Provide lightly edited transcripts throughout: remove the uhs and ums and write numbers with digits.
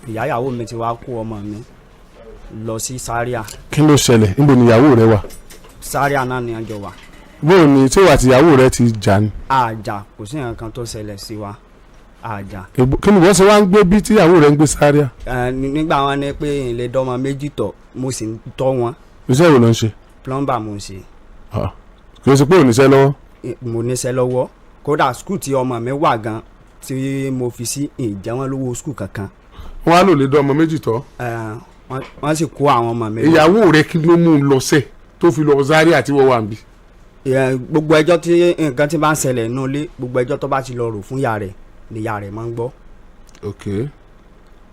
Ìyá ìyàwó mi ti wá kó ọmọ mi lọ sí Zaria. Kí ló ṣẹlẹ̀? Níbo ni ìyàwó rẹ wà? Zaria náà ni àjọ wà. Bóò ni tí wà tí ìyàwó rẹ ti jà ni? Àjà, kò sí nǹkan kan tó ṣẹlẹ̀ sí wa, àjà. Kí ni wọ́n ṣe wá ń gbé bí tíyàwó rẹ ń gbé Zaria? Ẹ, nígbà wọn ní pé ìlẹ̀ dọ́mọ méjì tọ̀, mo sì ń tọ́ wọn. Iṣẹ́ wo ló ń ṣe? Plumber mo ń ṣe. Ah, kì í ṣe pé ò níṣẹ́ lọ́wọ́? Mo níṣẹ́ lọ́wọ́. Kódà school tí ọmọ mi wà gan tí mo fi sí, ìjẹ́ wọn lówó school kankan. Wọ́n á lò lè dán ọmọ méjì tọ́. Ẹ, wọ́n sì kó àwọn ọmọ mi lọ. Ìyàwó rẹ, kí ló mú un lọ sẹ́ tó fi lọ Zaria tí wọ́n wà níbí? Ẹ, gbogbo ẹjọ́ tí nǹkan tí bá ń ṣẹlẹ̀ nínú ilé, gbogbo ẹjọ́ tó bá ti lọ rò fún ìyá rẹ̀ ni ìyá rẹ̀ máa ń gbọ́.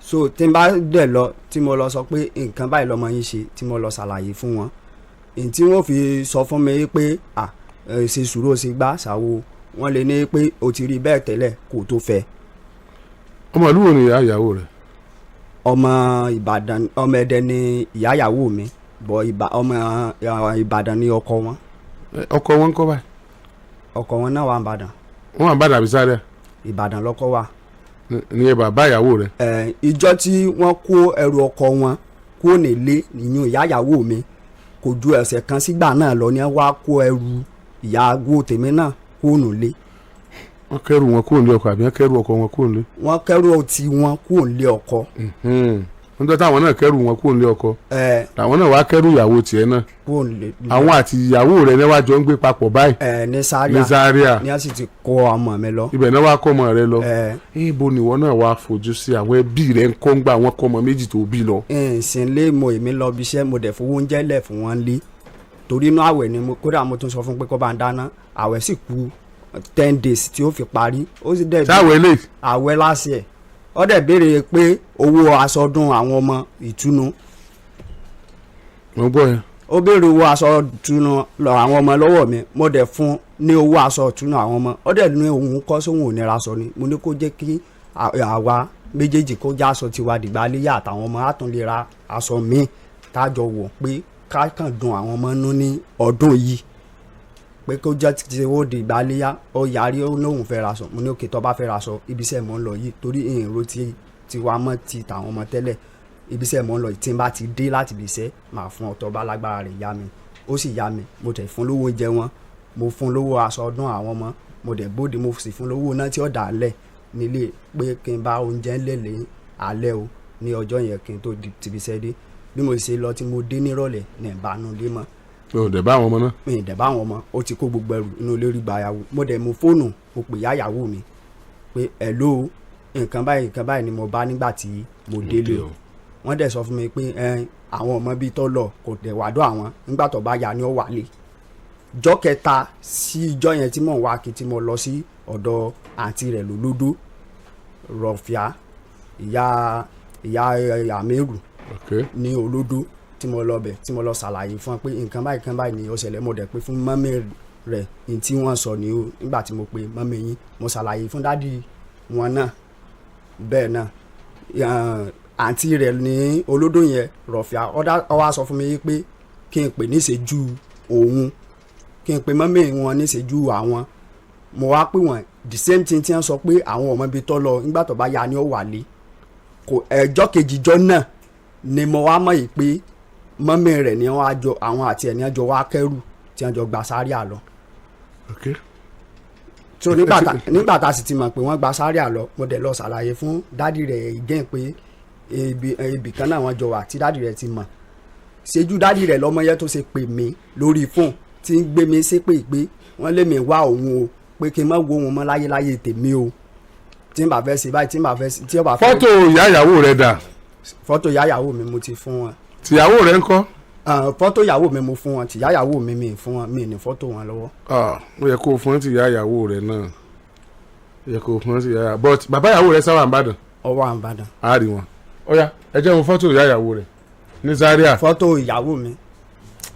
So tí n bá dẹ̀ lọ, tí mo lọ sọ pé nǹkan báyìí lọmọ yín ṣe, tí mo lọ ṣàlàyé fún wọn, èyí tí wọ́n fi sọ fún mi pé à ẹ ṣe sùúrù, ó ṣe gbá ṣàwo, wọ́n lè ní pé o ti rí bẹ́ẹ̀ tẹ́lẹ̀ kó tó fẹ́. Ọmọ ìlú wo ni ìyá ìyàwó rẹ? Ọmọ Ìbàdàn, ọmọ Ẹdẹ ni ìyá ìyàwó mi bọ̀, ọmọ Ìbàdàn ni ọkọ wọn. Ẹ, ọkọ wọn ń kọ́ báyìí? Ọkọ wọn náà wà ní Ìbàdàn. Wọ́n wà ń bàdàn àbí Zaria? Ìbàdàn lọ́kọ wà. Ní ẹ bàbá ìyàwó rẹ? Ẹ, ìjọ tí wọ́n kó ẹrù ọkọ wọn kó nílé nìyún ìyá ìyàwó mi, kò ju ẹsẹ̀ kan sígbà náà lọ ní wọ́n á kó ẹrù ìyàwó tèmi náà kó nílé. Wọ́n kẹ́rù wọn kúrò nílé ọkọ àbí wọ́n kẹ́rù ọkọ wọn kúrò nílé? Wọ́n kẹ́rù tí wọ́n kó nílé ọkọ. Níjọ́ táwọn náà kẹ́rù wọn kúrò nílé ọkọ, ẹ, làwọn náà wá kẹ́rù ìyàwó tiẹ̀ náà. Kó nílé. Àwọn àti ìyàwó rẹ ní wàá jọ ń gbé papọ̀ báyìí? Ẹ, ní ní Zaria. Zaria. Ní wọ́n sì ti kó ọmọ mi lọ. Ibẹ̀ náà wá kọ́ ọmọ rẹ lọ? Ẹ. Ibo nìwọ náà wá fojú sí? Àwọn ẹbí rẹ ń kọ́ ń gbà wọ́n kọ́ ọmọ méjì tó bí lọ? Ǹsìn lé mo, èmi lọ bí iṣẹ́, mo dẹ̀ fowó oúnjẹ lẹ̀ fún wọn lé, torí inú àwẹ̀ ni mo. Kódà mo tún sọ fún pé kó bá ń dáná. Àwẹ̀ sì kù 10 days tí ó fi parí, ó sì dẹ̀ Sáwọ̀ eléyìí? Àwẹ̀ last year. Ó dẹ̀ béèrè pé owó aṣọ ọdún àwọn ọmọ ìtúnu. Mo gbọ́ yẹn. Ó béèrè owó aṣọ ìtúnu lọ àwọn ọmọ lọ́wọ́ mi. Mo dẹ̀ fún ní owó aṣọ ìtúnu àwọn ọmọ. Ó dẹ̀ ní òun kọ́ sóhun ò ní ra aṣọ ni. Mo ní kó jẹ́ kí àwa méjèèjì kó já aṣọ tiwa dìgbà léyà, àtàwọn ọmọ á tún lè ra aṣọ míì tájọ wọ̀, pé ká kàn dùn àwọn ọmọ nú ní ọdún yìí, pé kó jẹ́ ti owó dìgbà léyà. Ó yarí, ó lóun fẹ́ ra aṣọ. Mo ní okay, tó bá fẹ́ ra aṣọ, ibi iṣẹ́ mò ń lọ yìí, torí ìrò ti tiwa mọ́ ti tàwọn ọmọ tẹ́lẹ̀. Ibi iṣẹ́ mò ń lọ yìí, tí n bá ti dé láti ibi iṣẹ́, màá fún ọ tó bá lágbára rẹ̀ yá mi. Ó sì yá mi. Mo tẹ̀ fún lówó oúnjẹ wọn, mo fún lówó aṣọ ọdún àwọn ọmọ, mo dẹ̀ bóde, mo sì fún lówó náà tí ó dà lẹ̀ nílé, pé kí n bá oúnjẹ ńlẹ̀ lé alẹ́ o ní ọjọ́ yẹn kí n tó di tìbí iṣẹ́ dé. Bí mo ṣe lọ tí mo dé nírọ̀lẹ́ ní ìbánu lé mọ́. O dẹ̀ bá àwọn ọmọ náà? Mi ì dẹ̀ bá àwọn ọmọ. Ó ti kó gbogbo ẹrù inú ilé rí gbayàwó. Mo dẹ̀ mú fóònù, mo pè yáyàwó mi pé hello, nǹkan báyìí, nǹkan báyìí ni mo bá nígbà tí mo délé o. Wọ́n dẹ̀ sọ fún mi pé ẹ àwọn ọmọ bíi tó lọ kò dẹ̀ wádọ́ àwọn, nígbà tó bá yá ni ó wálé. Ìjọ́ kẹta sí ìjọ́ yẹn tí mò ń wá kí, tí mo lọ sí ọ̀dọ̀ àǹtí rẹ̀ lólódó, Rọ̀fíà, ìyá ìyá àmẹ́rù ní Olódó, tí mo lọ bẹ̀, tí mo lọ ṣàlàyé fún wọn pé nǹkan báyìí, nǹkan báyìí ni ó ṣẹlẹ̀. Mo dẹ̀ pé fún mummy rẹ̀ ní tí wọ́n sọ ní o. Nígbà tí mo pe mummy yín, mo ṣàlàyé fún daddy wọn náà bẹ́ẹ̀ náà. Àǹtí rẹ̀ ní Olódó yẹn, Rọ̀fíà, ó wá sọ fún mi pé kí n pè níṣẹ́jú òun, kí n pe mummy wọn níṣẹ́jú àwọn. Mo wá pè wọ́n, the same thing tí wọ́n sọ pé àwọn ọmọ ibi tó lọ, nígbà tó bá yá ni ó wà lé. Kò ẹjọ́ kejì jọ náà ni mo wá mọ̀ yìí pé mummy rẹ̀ ni wọ́n á jọ, àwọn àti ẹ̀ ní wọ́n jọ wá kẹ́rù tí wọ́n jọ gba Zaria lọ. So nígbà tá a sì ti mọ̀ pé wọ́n gba Zaria lọ, mo dẹ̀ lọ ṣàlàyé fún daddy rẹ̀ again pé ibi kan náà wọ́n jọ wà, tí daddy rẹ̀ ti mọ̀. Ṣejú daddy rẹ̀ lọ́mọ yẹn tó ṣe pè mí lórí fóònù tí ń gbé mi ṣépè pé wọ́n lé mi wá òun o, pé kí n má wo òun mọ́ láyéláyé tèmi o, tí n bá fẹ́ ṣe báyìí, tí n bá fẹ́ tí ó bá fẹ́. Fọ́tò ìyá ìyàwó rẹ dà? Fọ́tò ìyá ìyàwó mi mo ti fún wọn. Tìyàwó rẹ ńkọ́? Ah, fọ́tò ìyàwó mi mo fún wọn, tìyá ìyàwó mi mi fún wọn, mi ní fọ́tò wọn lọ́wọ́. Ah, ó yẹ kó o fún tìyá ìyàwó rẹ náà, ó yẹ kó o fún tìyá ìyàwó, but bàbá ìyàwó rẹ sábà ń bàdàn? Ọwọ́ àǹbàdàn. Á rí wọn. Ó yá, ẹ jẹ́ wọn fọ́tò ìyá ìyàwó rẹ ní Zaria. Fọ́tò ìyàwó mi.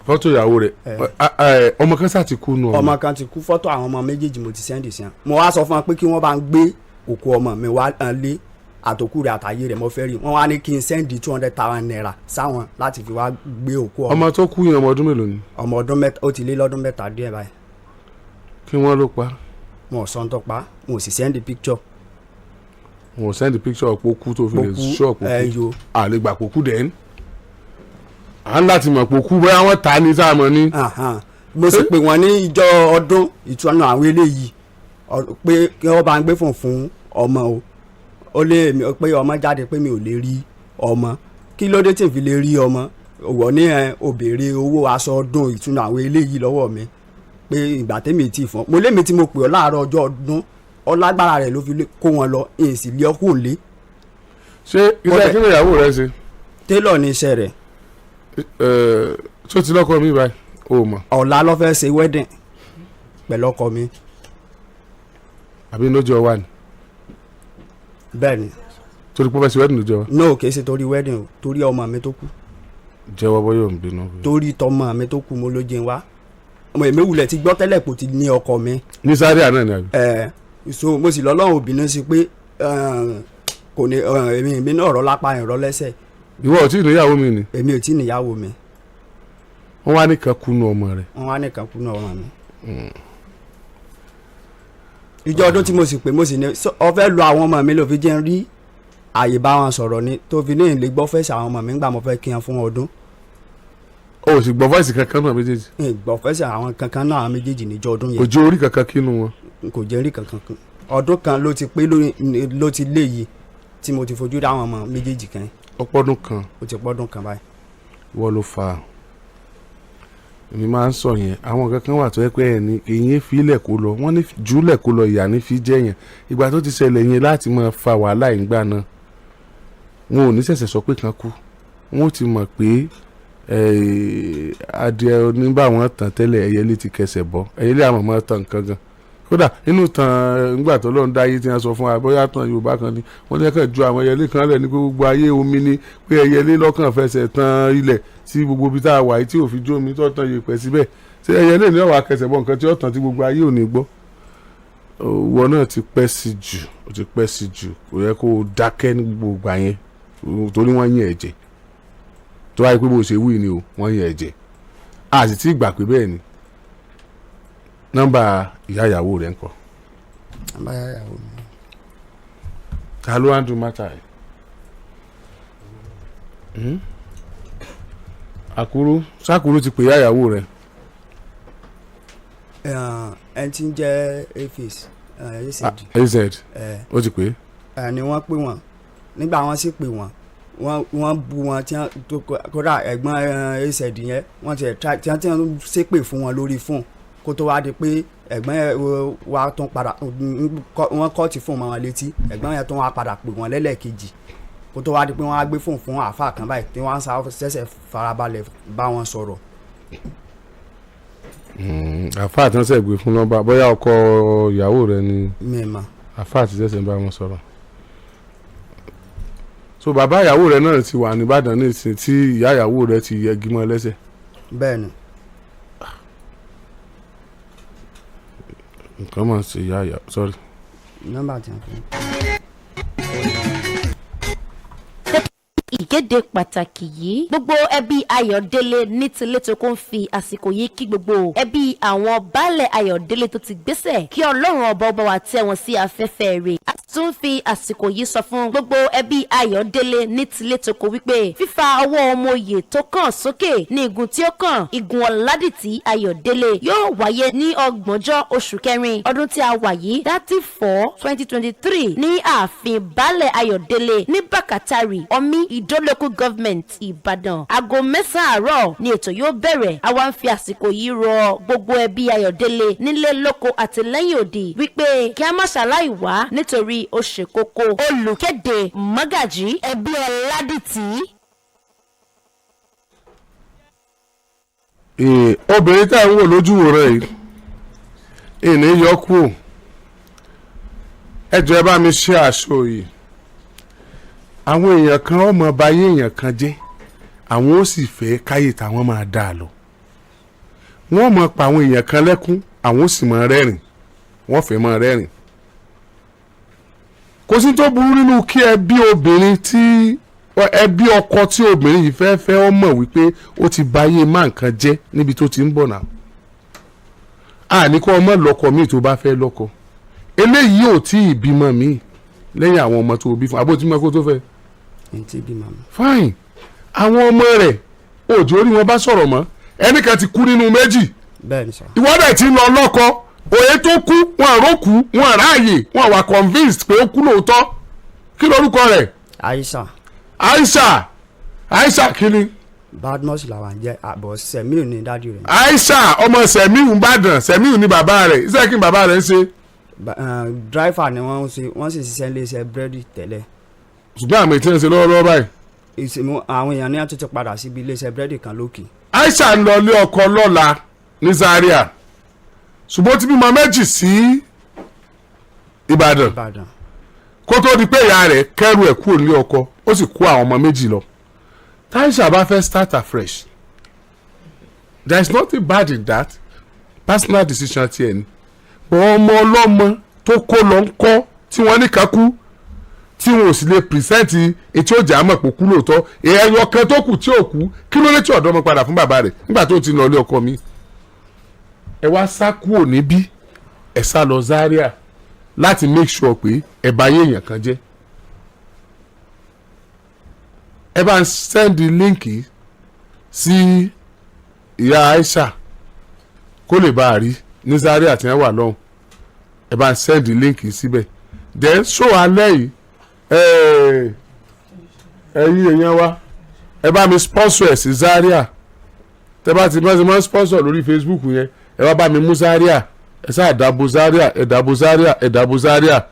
Fọ́tò ìyàwó rẹ. Eh. Ah, ah, ọmọ kan sá ti kú nù. Ọmọ kan ti kú. Fọ́tò àwọn ọmọ méjèèjì mo ti send sí wọn. Mo wá sọ fún wọn pé kí wọ́n bá ń gbé òkú ọmọ mi wá lé, àtòkù rẹ̀ àtàyè rẹ̀ mo fẹ́ rí. Wọ́n wá ní kí n send ₦200,000 sáwọn láti fi wá gbé òkú ọmọ. Ọmọ tó kú yẹn, ọmọ ọdún mélòó ni? Ọmọ ọdún 3, ó ti lé lọ́dún 3 díẹ̀ báyìí. Kí wọ́n ló pa? Wọn ò sọ ń tọpa, wọn ò sì send picture. Wọn ò send picture pé ó kú tó fi lè Pókú. Ṣọ́ọ̀pù Ẹ kú yo. À lè gbà pé ó kú dẹ́n, à ń láti mọ̀ pé ó kú, bóyá wọ́n ta ní sáà mọ́ ní. Ahan. Mo sì pè wọ́n ní ìjọ ọdún ìtúnu àwọn eléyìí pé kí wọ́n bá ń gbé fún fún ọmọ o. Ó lé mi pé ọmọ jáde, pé mi ò lè rí ọmọ. Kí ló dé tí n fi lè rí ọmọ? Wọ́n ní ẹ ò béèrè owó aṣọ ọdún ìtúnu àwọn eléyìí lọ́wọ́ mi, pé ìgbà tèmi ti fún mo lémi tí mo pè ọ́ láàárọ̀ ọjọ́ ọdún, ọlágbára rẹ̀ ló fi kó wọn lọ, èyí sì lé ọkùnrin lé. Ṣé iṣẹ́ kí ni ìyàwó rẹ ṣe? Télọ̀ ní iṣẹ́ rẹ̀. Ẹ, ṣó ti lọ́kọ mi báyìí, o mọ̀? Ọ̀la ló fẹ́ ṣe wedding pẹ̀lú ọkọ mi. Àbí lójú ọ wà ní? Bẹ́ẹ̀ ni. Torí pé ó fẹ́ ṣe wedding lójú ọ wà. No, kì í ṣe torí wedding o, torí ọmọ mi tó kú. Jẹ́wọ́ bóyá ò ń bínú. Torí tọmọ mi tó kú mo ló jẹun wá. Ọmọ èmi wulẹ̀ ti gbọ́ tẹ́lẹ̀ kò ti ní ọkọ mi. Ní sáré àná ni àbí? Ẹ̀ so mo sì lọ́lọ́run òbínú sí pé kò ní èmi náà rọ́ lápá, ìrọ́ lẹ́sẹ̀. Ìwọ ò tí ì níyàwó mi ni? Èmi ò tí ì níyàwó mi. Wọ́n wá nìkan kúnú ọmọ rẹ̀. Wọ́n wá nìkan kú náà ọmọ mi. Ìjọ ọdún tí mo sì pé mo sì ní ọ fẹ́ lu àwọn ọmọ mi ló fi jẹ́ ń rí àyè bá wọn sọ̀rọ̀ ni, tó fi ní ìlé gbọ́ fẹ̀sẹ̀ àwọn ọmọ mi ńgbà mo fẹ́ kí wọn fún ọdún. O ò sì gbọ́ voice kankan náà méjèèjì? Ìgbọ́ fẹsẹ̀ àwọn kankan náà, àwọn méjèèjì níjọ ọdún Kò yẹn. jẹ́ orí kankan kínú wọn? Kò jẹ́ rí kankan kan. Ọdún kan ló ti pé ló ti lé yìí tí mo ti fojú dá àwọn ọmọ méjèèjì kan. Ọpọ́dún kan. Ó ti pọ́dún kan báyìí. Ìwọ ló fa. Èmi máa ń sọ yẹn, àwọn nǹkan kan wà tó yẹ pé ẹni èyí filẹ̀ kó lọ, wọ́n ní jùlẹ̀ kó lọ, ìyá ní fi jẹ́ yẹn. Ìgbà tó ti ṣẹlẹ̀ yẹn láti máa fa wàhálà ìgbà náà, wọn ò ní ṣẹ̀ṣẹ̀ sọ pé kan kú, wọn ò ti mọ̀ pé adìẹ oníbà wọn tàn tẹ́lẹ̀, ẹyẹlé ti kẹsẹ̀ bọ́, ẹyẹlé àmọ̀ mọ́ tàn nǹkan gan. Kódà nínú tàn ńgbà tó lọ́n dá ayé tí wọ́n sọ fún wa, bóyá tàn Yorùbá kan ni, wọ́n ní kàn ju àwọn ẹyẹlé kan lẹ̀ ní pé gbogbo ayé omi ni, pé ẹyẹlé lọ́kàn fẹsẹ̀ tán ilẹ̀ tí gbogbo ibi tá a wà yìí tí ò fi jó omi tó tàn yèèpẹ̀ síbẹ̀. Ṣé ẹyẹlé ní ọ̀wà kẹsẹ̀ bọ́ nǹkan tí ó tàn tí gbogbo ayé ò ní gbọ́? Ìwọ náà ti pẹ́ sí jù, ó ti pẹ́ sí jù. Kò yẹ kó o dákẹ́ ní gbogbo ìgbà yẹn, torí wọ́n yín ẹ̀jẹ̀ tó wáyé pé bó ṣe wí ni o, wọ́n yín ẹ̀jẹ̀, a sì ti gbà pé bẹ́ẹ̀ ni. Nọ́mbà ìyá ìyàwó rẹ̀ ń kọ́? Nọ́mbà ìyá ìyàwó mi. Ta ló handle matter ẹ̀? Àkúrú sákúrú ti pè ìyá ìyàwó rẹ̀? Ẹni tí ń jẹ́ aface acd. Az. Ẹ. Ó ti pè é? Ẹ ni wọ́n pè wọ́n. Nígbà wọ́n sì pè wọ́n, wọ́n bu wọn tí wọ́n tó kódà ẹ̀gbọ́n acd yẹn, wọ́n ti ẹ̀ try tí wọ́n ti ń ṣépè fún wọn lórí fóònù, kó tó wá di pé ẹ̀gbọ́n yẹn wá tún padà wọ́n kọ́ ti fóònù mọ́ wọn létí. Ẹ̀gbọ́n yẹn tún wá padà pè wọ́n lẹ́lẹ́kejì, kó tó wá di pé wọ́n á gbé fóònù fún àáfàá kan báyìí tí wọ́n á ṣẹ̀ṣẹ̀ farabalẹ̀ bá wọn sọ̀rọ̀. Àfáà tí wọ́n ṣẹ̀ gbé fún nọ́mbà, bóyá ọkọ ìyàwó rẹ̀ ni? Mi mọ̀. Àfáà tí ṣẹ̀ṣẹ̀ ń bá wọn sọ̀rọ̀. So bàbá ìyàwó rẹ̀ náà ti wà nìbàdàn ní ìsìn tí ìyá ìyàwó rẹ̀ ti yẹgi mọ́ lẹ́sẹ̀? Bẹ́ẹ̀ ni. Nǹkan máa ń ṣe ìyá ìyàwó, sorry. Nọ́mbà tí wọ́n fún. Ìkéde pàtàkì yìí, gbogbo ẹbí Ayọ̀délé ní tilé tó kó ń fi àsìkò yìí kí gbogbo ẹbí àwọn baálẹ̀ Ayọ̀délé tó ti gbéṣẹ̀, kí Ọlọ́run ọba ọba wa tẹ́ wọn sí afẹ́fẹ́ rẹ̀. A tún fi àsìkò yìí sọ fún gbogbo ẹbí Ayọ̀délé ní tilé tó kó wípé fífa ọwọ́ ọmọ oyè tó kàn sókè ní igun tí ó kàn, igun Ọ̀làdìtì Ayọ̀délé, yóò wáyé ní 30 oṣù kẹrin ọdún tí a wà yìí, 30/4/2023, ní ààfin baálẹ̀ Ayọ̀délé ní Bàkátàrì, Ọmí Ìdó Local Government, Ìbàdàn. Aago 9 àárọ̀ ni ètò yóò bẹ̀rẹ̀. Àwa ń fi àsìkò yìí rọ gbogbo ẹbí Ayọ̀délé nílé lóko àti lẹ́yìn òdì wípé kí a má ṣàláì wá, nítorí ó ṣe kókó. Olùkéde, mọ́gàjí ẹbí Ọ̀làdìtì. Obìnrin tá à ń wò lójú wòran yìí, ìní yọ kúrò. Ẹ jọ̀ọ́, ẹ bá mi ṣe àṣọ yìí. Àwọn èèyàn kan ọmọ báyé èèyàn kan jẹ́, àwọn ó sì fẹ́ káyè táwọn máa dà á lọ. Wọ́n mọ̀ pa àwọn èèyàn kan lẹ́kún, àwọn ó sì máa rẹ́rìn, wọ́n fẹ́ máa rẹ́rìn. Kò sí tó burú nínú kí ẹbí obìnrin tí ẹbí ọkọ tí obìnrin yìí fẹ́ fẹ́ ọ mọ̀ wípé ó ti báyé má nǹkan jẹ́ níbi tó ti ń bọ̀ náà. Àní kó ọmọ lọ́kọ míì tó bá fẹ́ lọ́kọ, eléyìí ò tí ì bímọ míì. Lẹ́yìn àwọn ọmọ tó o bí fún, abó tí mo kó tó fẹ́? N tí bímọ mi. Fine. Àwọn ọmọ rẹ̀, òjò orí wọn bá sọ̀rọ̀ mọ́. Ẹnìkan ti kú nínú méjì. Bẹ́ẹ̀ ni sà. Ìwọ dẹ̀ ti lọ lọ́kọ. Òye tó kú, wọn àrókù, wọn àráàyè, wọn wà convinced pé ó kú lóòótọ́. Kí lorúkọ rẹ̀? Aisha. Aisha. Aisha kí ni? Badmus làwọn jẹ́ àbọ̀, Semiu ní daddy rẹ̀. Aisha ọmọ Semiu Nìbàdàn. Semiu ní bàbá rẹ̀. Iṣẹ́ kí ni bàbá rẹ̀ ń ṣe? Driver ni wọ́n ń ṣe. Wọ́n sì ṣiṣẹ́ iléeṣẹ́ búrẹ́dì tẹ́lẹ̀. Ṣùgbọ́n àmì tí ń ṣe lọ́wọ́lọ́wọ́ báyìí? Ìsinmi àwọn èèyàn ní àtúntò padà síbi iléeṣẹ́ búrẹ́dì kan lókè. Aisha ń lọ ilé ọkọ lọ́la ní Zaria, ṣùgbọ́n ó ti bímọ méjì sí Ìbàdàn. Ìbàdàn. Kó tó di pé ìyá rẹ̀ kẹ́rù ẹ̀ kúrò nílé ọkọ, ó sì kó àwọn ọmọ méjì lọ. Táìsà bá fẹ́ start afresh, there is nothing bad in that. Personal decision tiẹ̀ ni. But ọmọ ọlọ́mọ tó kó lọ ń kọ́, tí wọ́n ní kakú, tí wọn ò sì lè present etí ó jà mọ̀ pé kú lóòótọ́, ẹyọ kan tó kù tí ò kú, kí ló lè tí ọ̀dọ́ ọmọ padà fún bàbá rẹ̀ nígbà tó ti lọ ilé ọkọ mi? Ẹ wá sá kúrò níbí, ẹ sá lọ Zaria láti make sure pé ẹ bá yé èèyàn kan jẹ́. Ẹ bá ń send link sí ìyá Aisha kó lè bá a rí ní Zaria tí wọ́n wà lọ́hùn. Ẹ bá ń send link síbẹ̀. Then show alẹ́ yìí, ẹ̀yin èèyàn wa, ẹ bá mi sponsor ẹ̀ sí Zaria. Tẹ bá ti bá ti máa ń sponsor lórí Facebook yẹn, ẹ wá bá mi mú Zaria. Ẹ sáà dàbò Zaria, ẹ dàbò Zaria, ẹ dàbò Zaria.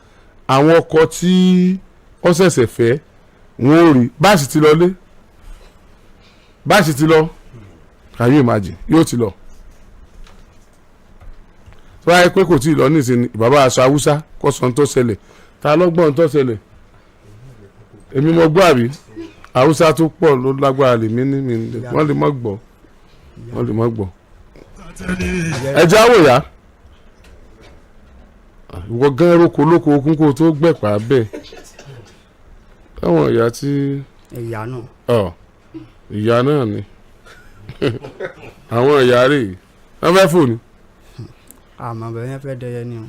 Àwọn ọkọ tí ó ṣẹ̀ṣẹ̀ fẹ́, wọn ò rí báàsì ti lọ lé, báàsì ti lọ. Can you imagine? Yóò ti lọ. Tó bá yẹ pé kò tí ì lọ nísìnyí, bàbá aṣọ Haúsá kò sọ ohun tó ṣẹlẹ̀. Ta ló gbọ́ ohun tó ṣẹlẹ̀? Èmi mo gbọ́, àbí Haúsá tó pọ̀ ló lágbára lèmi ní mi? Wọ́n lè má gbọ́, wọ́n lè má gbọ́. Ẹ jẹ́ àwòyá. Ìwọ gan roko lóko okun kó o tó gbẹ̀pà bẹ́ẹ̀. Táwọn ìyá tí Ìyá náà. Ọ ìyá náà ni àwọn ìyá rè, wọ́n fẹ́ fò ní. Àmọ́ bẹ́ẹ̀ yẹn fẹ́ dẹyẹ ni o.